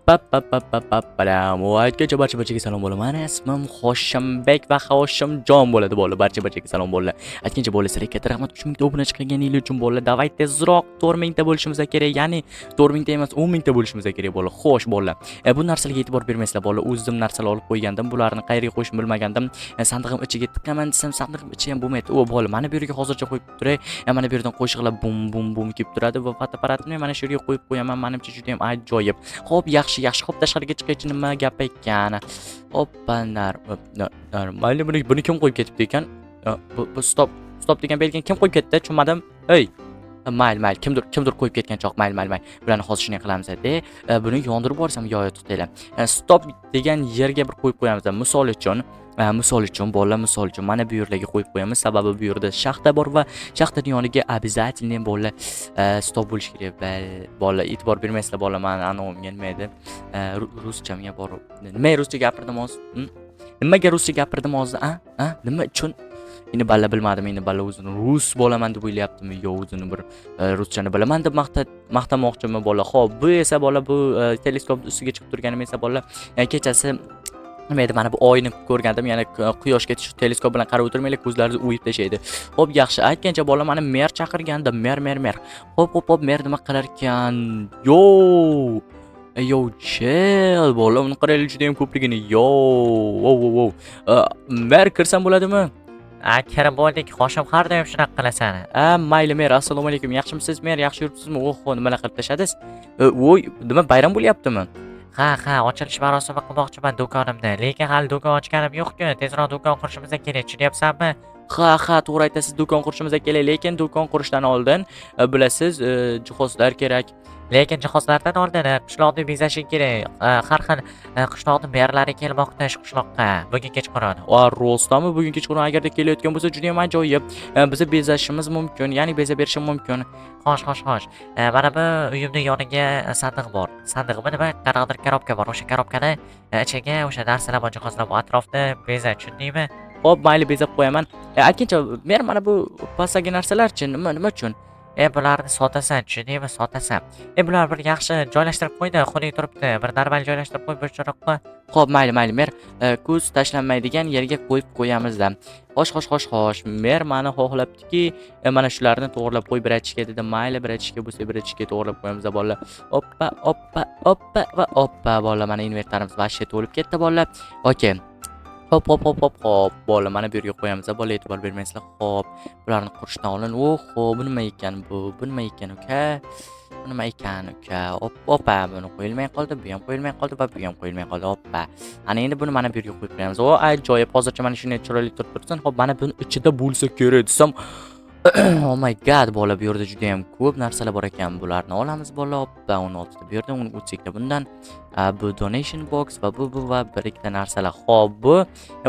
Pa pa pa pa pa padam. Aytgancha, barcha barchaga salom bo'ladi. Mani ismim Hoshimbek va Hoshimjon bo'ladi, bolalar. Barcha barchaga salom bo'ladi. Aytgancha, bolalar, sizlarga katta rahmat 3000 ta obunachi qilganingiz uchun, bolalar. Давай tezroq 4000 ta bo'lishimiz kerak. Ya'ni 4000 ta emas, 10 000 ta bo'lishimiz kerak, bolalar. Xo'sh, bolalar. Bu narsalarga e'tibor bermaysizlar, bolalar. O'zim narsalar olib qo'ygandim. Bularni qayerga qo'yishni bilmagandim. Sandig'im ichiga tiqaman desam, sandig'im ichi ham bo'lmaydi. O, bola, mana bu yerga hozircha qo'yib turay. Mana bu yerdan qo'shiqlar bum bum bum kelib turadi va fotoapparatni mana shu yerga qo'yib qo'yaman. Menimcha, juda ham ajoyib. Xo'p, yaxshi, yaxshi. Xo'p, tashqariga chiqaychi, nima gap ekan? Hoppa, mayli, buni kim qo'yib ketibdi ekan? Bu stop, stop degan belgini kim qo'yib ketdi? Tushunmadim. Ey! Mayli, mayli, kimdir qo'yib ketgan choq. Mayli, mayli, mayli. Bularni hozir shunday qilamiz de. Buni yondirib yuborsam, yo, yo, to'xtanglar. Stop degan yerga bir qo'yib qo'yamiz. Misol uchun, bolalar, misol uchun mana bu yerlarga qo'yib qo'yamiz. Sababi bu yerda shaxta bor va shaxtani yoniga обязательно, bolalar, stop bo'lishi kerak. Bolalar, e'tibor bermaysizlar, bolalar, mani anovimga nima edi? Ruschamga borib. Nima ruscha gapirdim hozir? Nimaga ruscha gapirdim hozir? A? A? Nima uchun? Endi balla bilmadim, endi balla o'zini rus bo'laman deb o'ylayaptimi yo o'zini bir ruschani bilaman deb maqtamoqchimi, bola. Xo'p, bu esa, bola, bu teleskop ustiga chiqib turganim esa, bola, kechasi nima edi, mana bu oyni ko'rgandim, yana quyoshga shu teleskop bilan qarab o'tirmanglar, ko'zlaringizni o'yib tashlaydi. Xo'p, yaxshi. Aytgancha, bola, mana mer chaqirgandi. Mer, mer, mer. Xo'p, xo'p, xo'p, mer nima qilar ekan? Yo! Yo, chill, bola, uni qaranglar juda ham ko'pligini. Yo, wow, wow, wow. Mer, kirsam bo'ladimi? A, kirib bo'ldik, Hoshim, har doim shunaqa qilasan. A, mayli, mer, assalomu alaykum. Yaxshimisiz, mer? Yaxshi yuribsizmi? Oho, nimalar qilib tashladingiz? Voy, nima, bayram bo'lyaptimi? Ha, ochilish marosimi qilmoqchiman do'konimda, lekin hali do'kon ochganim yo'q-ku. Tezroq do'kon qurishimiz kerak, tushunyapsanmi? Ha, to'g'ri aytasiz, do'kon qurishimiz kerak, lekin do'kon qurishdan oldin, bilasiz, jihozlar kerak. Lekin jihozlardan oldin qishloqni bezashing kerak. Har xil qishloqni merlari kelmoqda shu qishloqqa bugun kechqurun. A, rostdanmi, bugun kechqurun agarda kelayotgan bo'lsa, juda ham ajoyib. Biza bezashimiz mumkin, ya'ni bezab berishim mumkin. Xo'sh. Mana bu uyimning yoniga sandiq bor. Sandiqmi nima? Qanaqadir korobka bor. O'sha korobkani ichiga o'sha narsalar bor, jihozlar bor. Atrofni beza, tushundingmi? Xo'p, mayli, bezab qo'yaman. Aytgancha, mer, mana bu pastdagi narsalarchi, nima uchun? Bularni sotasan, tushundingmi? Sotasan. Bular bir yaxshi joylashtirib qo'ydi, xunuk turibdi. Bir normal joylashtirib qo'y burchakroqqa. Xo'p, mayli, mayli, mer, ko'z tashlanmaydigan yerga qo'yib qo'yamizda. Xo'sh, xo'sh, xo'sh, xo'sh. Mer mani xohlabdiki, mana shularni to'g'rilab qo'y братишка dedi. Mayli, братишка bo'lsa, братишка to'g'rilab qo'yamiz, bolalar. Oppa, oppa, oppa va oppa, bolalar, mana inventarimiz вообще to'lib ketdi, bolalar. Okey. Hop, hop, hop, hop, hop. Bola, mana bu yerga qo'yamiz, bola, e'tibor bermaysizlar. Xo'p, bularni qurishdan oldin, oho, bu nima ekan bu? Bu nima ekan, uka? Bu nima ekan, uka? Op, opa, buni qo'yilmay qoldi, bu ham qo'yilmay qoldi va bu ham qo'yilmay qoldi. Oppa. Ana endi buni mana bu yerga qo'yib qo'yamiz. O, ajoyib. Hozircha mana shunday chiroyli turib tursin. Xo'p, mana buni ichida bo'lsa kerak desam, oh my God, bola, bu yerda juda ham ko'p narsalar bor ekan. Bularni olamiz, bola. Oppa, 16 ta bu yerda, 32 ta bundan. Bu donation box va bu va bir ikkita narsalar. Xo'p, bu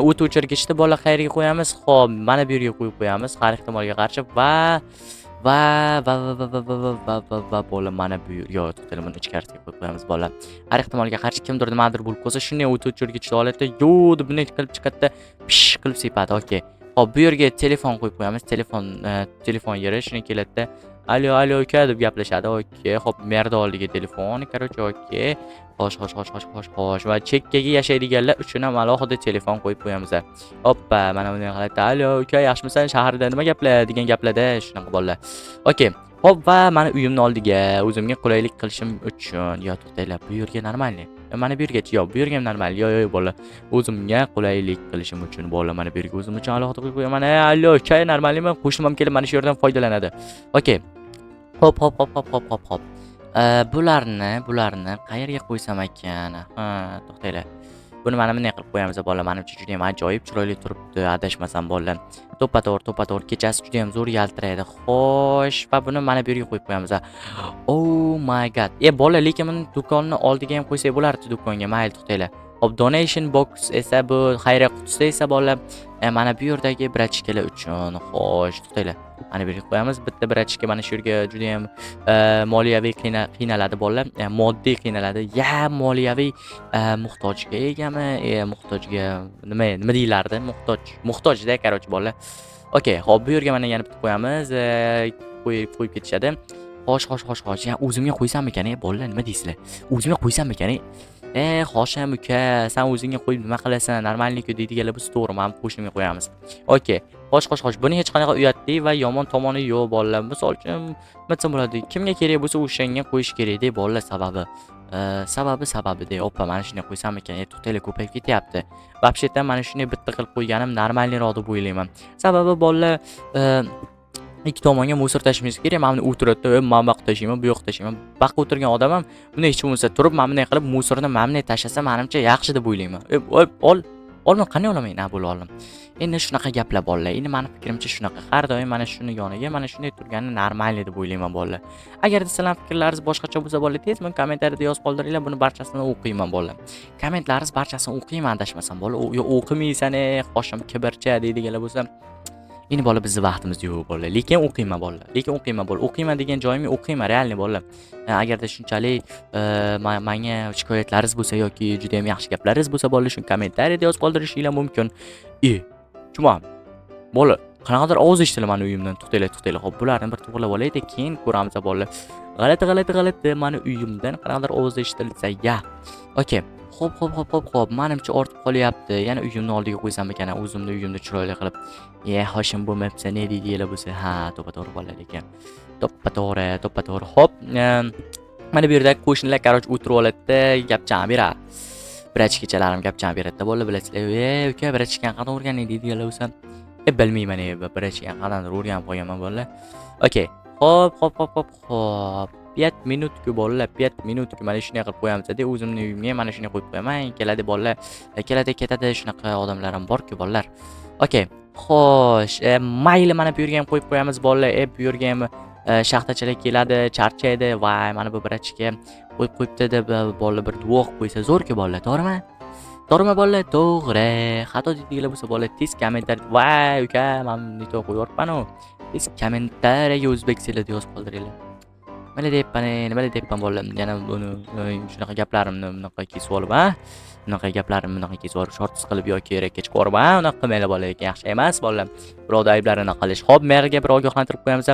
o't o'chirgichni, bola, qayerga qo'yamiz? Xo'p, mana bu yerga qo'yib qo'yamiz har ehtimolga qarshi va va va va va va va va va va va, bola, mana bu yo'q, to'xtanglar, buni ichkarisiga qo'yib qo'yamiz, bola. Har ehtimolga qarshi kimdir nimadir bo'lib qolsa, shunday o't o'chirgichni oladida, yo deb bunday qilib chiqadida, pish qilib sepadi. Okey. Xo'p, bu yerga telefon qo'yib qo'yamiz. Telefon yeri shunday keladida, "Alo, alo, uka", deb gaplashadi. Okey, xo'p, merni oldiga telefon, короче, okey. Xo'sh, xo'sh, xo'sh, xo'sh, xo'sh, xo'sh va chekkaga yashaydiganlar uchun ham alohida telefon qo'yib qo'yamiz. Oppa, mana bunday qiladi. "Alo, uka, yaxshimisan? Shaharda nima gaplar?" degan gaplarda shunaqa bolalar. Okey. Xo'p, va mani uyimni oldiga o'zimga qulaylik qilishim uchun, yo, to'xtanglar, bu yerga нормальный. Mana bu yergacha, yo'q, bu yerga ham normal. Yo'q, yo'q, bola. O'zimga qulaylik qilishim uchun, bola, mana bu yerga o'zim uchun alohida qo'yib qo'yaman. Alo, uka, нормальный mi? Qo'shnim ham kelib mana shu yerdan foydalanadi. Okey. Xo'p, xo'p, xo'p, xo'p, xo'p, xo'p, xo'p. Bularni qayerga qo'ysam ekan? Ha, to'xtanglar. Buni mana bunday qilib qo'yamiz, bola. Menimcha, juda ham ajoyib, chiroyli turibdi, adashmasam, bolalar. To'ppa-to'g'ri, to'ppa-to'g'ri, kechasi juda ham zo'r yaltiraydi. Xo'sh, va buni mana bu yerga qo'yib qo'yamiz. Oh my God. Bola, lekin buni do'konni oldiga ham qo'ysak bo'lardi, do'konga. Mayli, to'xtanglar. Xo'p, donation box esa, bu xayriya qutisi esa, bola, mana bu yerdagi братишка lar uchun. Xo'sh, to'xtanglar. Mana bu yerga qo'yamiz. Bitta братишка mana shu yerga juda ham moliyaviy qiynaladi, bolalar. Moddiy qiynaladi. Ya moliyaviy muhtojga egami? Muhtojga nima deyilardi? Muhtoj, muhtojda, короче, bolalar. Okey, xo'p, bu yerga mana yana bitta qo'yamiz. Qo'yib ketishadi. Xo'sh, xo'sh, xo'sh, xo'sh. Ya o'zimga qo'ysammikan, e, bolalar, nima deysizlar? O'zimga qo'ysammikan, e? E, Hoshim uka, san o'zingga qo'yib nima qilasan? Нормальный-ku deydiganlar bo'lsa, to'g'ri, mana bu qo'shnimga qo'yamiz. Okey. Xo'sh, xo'sh, xo'sh. Buni hech qanaqa uyatli va yomon tomoni yo'q, bolalar. Misol uchun, nima desam bo'ladi? Kimga kerak bo'lsa, o'shanga qo'yish kerak-da, bolalar, sababi. Sababi-de, oppa, mana shunday qo'ysammikan? E, to'xtanglar, ko'payib ketyapti. Вообще-то mana shunday bitta qilib qo'yganim нормальный roq deb o'ylayman. Sababi, bolalar, ikki tomonga мусор tashlash kerak. Mana buni o'tiradida, "E, mana bu yoqqa tashlayman, bu yoqqa tashlayman." Bu yoqqa o'tirgan odam ham bunday hech bo'lmasa turib, mana bunday qilib мусор ni mana bunday tashlasa, menimcha yaxshi deb o'ylayman. E, ol, olma, qanday olaman? Ha, bo'ldi, oldim. Endi shunaqa gaplar, bolalar. Endi mani fikrimcha shunaqa. Har doim mana shuni yoniga mana shunday turgani нормальный deb o'ylayman, bolalar. Agarda sizlarning fikrlaringiz boshqacha bo'lsa, bolalar, tez buni kommentariyada yozib qoldiringlar, buni barchasini o'qiyman, bolalar. Kommentlaringiz barchasini o'qiyman adashmasam, bola. Yo o'qimaysan, e, Hoshim kibrcha deydiganlar bo'lsa, endi bola bizni vaqtimiz yo'q, bolalar. Lekin o'qiyman, bolalar. Lekin o'qiyman, bola. O'qiyman degan joyimga o'qiyman, реальный, bolalar. Agarda shunchalik manga shikoyatlaringiz bo'lsa yoki juda ham yaxshi gaplaringiz bo'lsa, bolalar, shuni kommentariyada yozib qoldirishinglar mumkin. E, tushunmadim. Bola, qanaqadir ovoz eshitiladi mani uyimdan. To'xtanglar, to'xtanglar. Xo'p, bularni bir to'g'rilab olaylik, keyin ko'ramiz, bolalar. G'alati, g'alati, g'alati, mani uyimdan qanaqadir ovoz eshitilsa, ya. Okey. Xo'p, xo'p, xo'p, xo'p, xo'p. Menimcha ortib qolyapti. Yana uyimni oldiga qo'ysam ekan, o'zimni uyimni chiroyli qilib. E, Hoshim bo'lmabsa, ne deydilar bo'lsa, ha, to'ppa-to'g'ri, bolalar ekan. To'ppa-to'g'ri, to'ppa-to'g'ri. Xo'p, mana bu yerda qo'shnilar, короче, o'tirib oladi-da, gapchani beradi. Брачка chalarim gapchani beradi-da, bolalar, bilasizlar. E, uka, брачка ni qanday o'rganding deydiganlar bo'lsa, e, bilmayman, e, брачка ni qandaydir o'rganib qolganman, bolalar. Okey. Xo'p, xo'p, xo'p, xo'p, xo'p. 5 минутку, bolalar, 5 минутку mana shunday qilib qo'yamiz-da, o'zimni uyimga mana shunday qo'yib qo'yaman. Keladi bolalar, keladi, ketadi, shunaqa odamlar ham bor-ku, bolalar. Okey. Xo'sh, mayli, mana bu yerga ham qo'yib qo'yamiz, bolalar. E, bu yerga ham shaxtachilar keladi, charchaydi. Voy, mana bu брачка qo'yib qo'yibdi deb bolalar bir duo qilib qo'ysa zo'r-ku, bolalar, to'g'rimi? To'g'rimi, bolalar? To'g'ri. Xato deydiganlar bo'lsa, bolalar, tez kommentariy. Voy, uka, men не то qo'yib yuboribman-u. Tez kommentariyaga o'zbekchalarda yozib qoldiringlar. Nima deyapman, e, nima deyapman, bolalar? Yana buni shunaqa gaplarimni bunaqa kesib olib, ha? Bunaqa gaplarimni bunaqa kesib olib, shorts qilib yoki rekka chiqib yuborib, ha, unaqa qilmanglar, bolalar, lekin yaxshi emas, bolalar. Birovni ayblarini qilish. Xo'p, merga bir ogohlantirib qo'yamiz.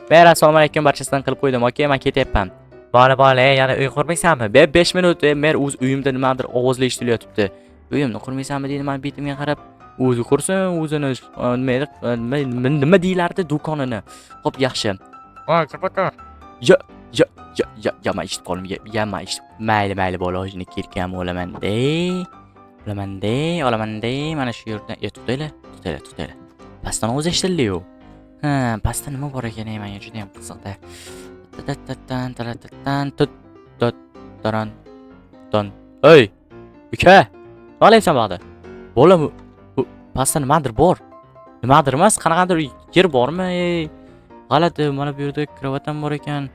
Mer, assalomu alaykum, barchasidan qilib qo'ydim. Okey, men ketyapman. Bola, bola, yana uy qurmaysanmi? Be 5 minut, e, mer, o'z uyimda nimadir ovozlar eshitilyotibdi. Uyimni qurmaysanmi deydi mani betimga qarab. O'zi qursin, o'zini nima edi, nima deyilardi, do'konini. Xo'p, yaxshi. Voy, kapatar. Ya, ya, ya, ya, ya, man eshitib qoldim. Ya, ya, man eshitib. Mayli, mayli, bola, o'zini kirkam olaman-da. Olaman-da, olaman-da. Mana shu yerdan, e, to'xtanglar, to'xtanglar, to'xtanglar. Pastdan ovoz eshitildi-yu. Ha, pastda nima bor ekan, e, menga juda ham qiziqda. Ta-ta-ta-tan, ta-ta-tan, tut, tut, taran, ton. Ey, uka! Nima qilyapsan bu yoqda? Bola, bu pastda nimadir bor. Nimadir emas, qanaqadir yer bormi? Ey, g'alati, mana bu yerda кровать ham bor ekan.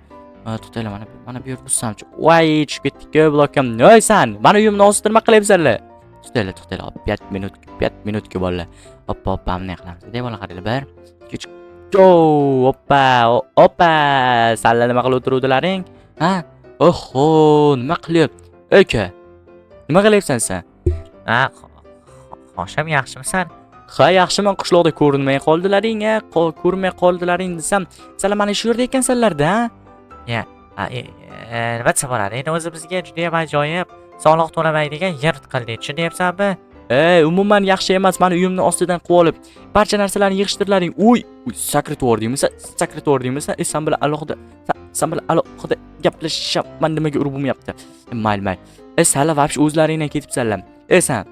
Ha, to'xtanglar, mana bu yerda buzsamchi. Voy, tushib ketdik-ku blokka. Ey san, mani uyimni ostida nima qilyapsanlar? To'xtanglar, to'xtanglar. 5 minut, 5 minutga, bolalar. Hoppa, hoppa, bunday qilamiz. Deb bola, qaranglar. 1, 2, 3. Go! Hoppa, hoppa. Sanlar nima qilib o'tiruvdilaring? Ha? Oho, nima qilyapti? Aka. Nima qilyapsan sen? Ha, Hoshim, yaxshimisan? Ha, yaxshiman, qishloqda ko'rinmay qoldilaring, a? Ko'rinmay qoldilaring desam, sizlar mana shu yerda ekansanlar-da, ha? Ha, nima desam bo'ladi? Endi o'zimizga juda ham ajoyib soliq to'lamaydigan yer qildik. Tushunyapsanmi? Ey, umuman yaxshi emas, mani uyimni ostidan quvib olib, barcha narsalarni yig'ishtirlaring. Uy, uy, sakratib yubordingmi sen? Sakratib yubordingmi sen? E, sen bilan alohida, sen bilan alohida gaplashaman, nimaga urib bo'lmayapti? E, mayli, mayli. E, sanlar вообще o'zlaringdan ketibsanlar. E, sen.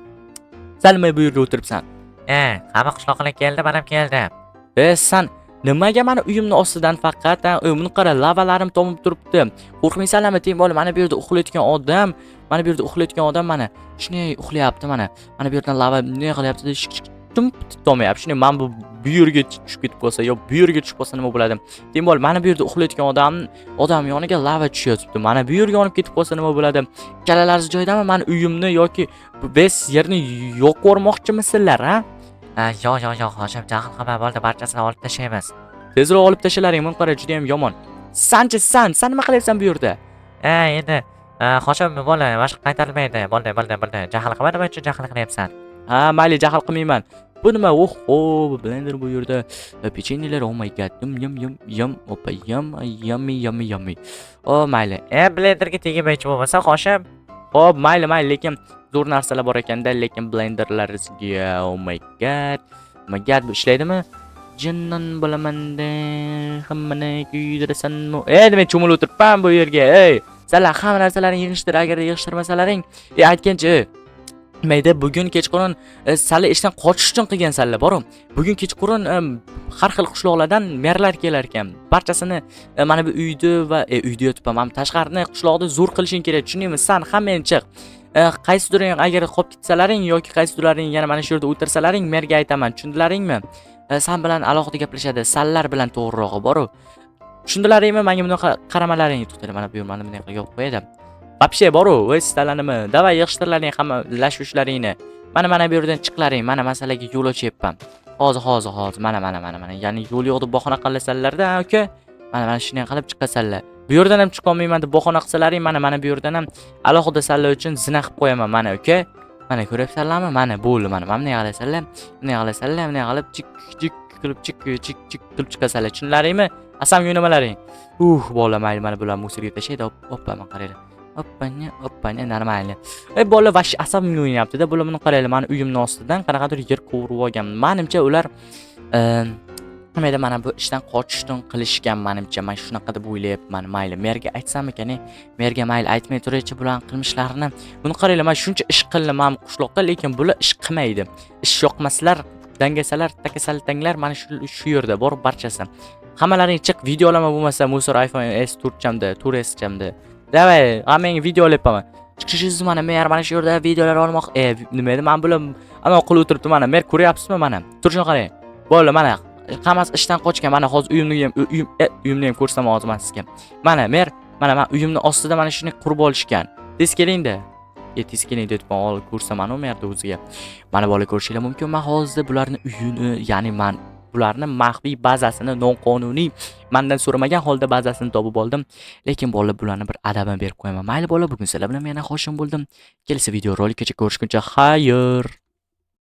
San nima bu yerda o'tiribsan? E, hamma qishloqlar keldi, men ham keldim. E, san nimaga mani uyimni ostidan faqat, ha, buni qara, lavalarim tomib turibdi. Qo'rqmaysanlarmi, teng bola, mana bu yerda uxlayotgan odam, mana bu yerda uxlayotgan odam mana shunday uxlayapti mana. Mana bu yerdan lava ne qilyapti? Tum tomayapti. Shunday mana bu yerga tushib ketib qolsa yo bu yerga tushib qolsa nima bo'ladi? Teng bola, mana bu yerda uxlayotgan odam yoniga lava tushyapti. Mana bu yerga yonib ketib qolsa nima bo'ladi? Kalalaringiz joyidami? Mani uyimni yoki bu bes yerni yo'q ko'rmoqchimisizlar, ha? Ha, yo'q, yo'q, yo'q, Hoshim, jahl qilma, bo'ldi, barchasini olib tashlaymiz. Tezroq olib tashlalaring, buni qara, juda ham yomon. Sanchi san, san nima qilyapsan bu yerda? E, endi Hoshim, bo'ldi, boshqa qaytarilmaydi. Bo'ldi, bo'ldi, bo'ldi. Jahl qilma, nima uchun jahl qilyapsan? Ha, mayli, jahl qilmayman. Bu nima? Oho, bu blender bu yerda pechenyelar. Oh my God, yum yum yum yum, oppa, yum yummy yummy yummy. O, mayli. Blenderga tegmay bo'lmasa, Hoshim. Xo'p, mayli, mayli, lekin zo'r narsalar bor ekanda, lekin blenderlaringizga, oh my God. Oh my God, bu ishlaydimi? Jinnon bo'lamanda, hammani kuydirasanmi? Ey, nima cho'milib o'tiribman bu yerga, ey? Sizlar hamma narsalaringni yig'ishtir, agar yig'ishtirmasalaring, aytgancha, nima edi, bugun kechqurun sali ishdan qochish uchun qilgansanlar boru. Bugun kechqurun har xil qishloqlardan merlar kelar ekan. Barchasini mana bu uyni va uyda yotibman, mana tashqarini, qishloqni zo'r qilishing kerak, tushundingmi? San hammang chiq. Qaysidiring agar qolib ketsalaring yoki qaysidirlaring yana mana shu yerda o'tirsalaring, merga aytaman, tushundilaringmi? San bilan alohida gaplashadi, sanlar bilan to'g'rirog'i boru. Tushundilaringmi? Menga bunaqa qaramalaring. To'xtanglar, mana bu yer mana bunday qilib yopib qo'yadi. Вообще boru, voy sizlarnimi? Давай yig'ishtirlaring hamma lashushlaringni. Mana mana bu yerdan chiqlaring. Mana masalaga yo'l ochyapman. Hozir, hozir, hozir. Mana mana mana mana. Ya'ni yo'l yo'q deb bahona qilasanlarda, aka. Mana mana shunday qilib chiqasanlar. Bu yerdan ham chiqa olmayman deb bahona qilsalaring, mana mana bu yerdan ham alohida sanlar uchun zina qilib qo'yaman, mana aka. Mana ko'ryapsanlarmi? Mana bo'ldi, mana mana bunday qilasanlar, bunday qilasanlar, bunday qilib chik chik qilib chik chik chik qilib chiqasanlar. Tushunlaringmi? Asamga o'ynamalaring. Bola, mayli, mana bular мусор ga tashlaydi. Oppa, mana qaranglar. Oppanya, oppanya, нормально. Ey bola, вообще asabimga o'ynayapti-da. Bular buni qaranglar, mani uyimni ostidan qanaqadir yer quvurib olgan. Manimcha ular nima edi, mana bu ishdan qochishdan qilishgan manimcha. Men shunaqa deb o'ylayapman. Mayli, merga aytsamikan, merga mayli aytmay turaychi bularning qilmishlarini. Buni qaranglar, men shuncha ish qildim mana bu qishloqda, lekin bular ish qilmaydi. Ish yoqmaslar, dangasalar, takasaltanglar mana shu yerda bor barchasi. Hammalaring chiq, video olaman bo'lmasa мусор iPhone S4 chamda, 4S chamda. Давай, hammang video olyapman. Chiqishingiz mana mer mana shu yerda videolar olmoq. Nima edi? Mana bular ana qilib o'tiribdi mana. Mer ko'ryapsizmi mana? Turishini qarang. Bo'ldi, mana hammasi ishdan qochgan. Mana hozir uyimni ham uyim uyimni ham ko'rsataman hozir man sizga. Mana mer, mana men uyimni ostida mana shuni qurib olishgan. Tez kelingda. Tez keling deb olib ko'rsataman u merda o'ziga. Mana bola ko'rishinglar mumkin. Men hozir bularni uyini, ya'ni man bularni maxfiy bazasini noqonuniy mandan so'ramagan holda bazasini topib oldim. Lekin bola bularni bir adabini berib qo'yaman. Mayli bola, bugun sizlar bilan yana Hoshim bo'ldim. Kelasi video rolikgacha ko'rishguncha xayr.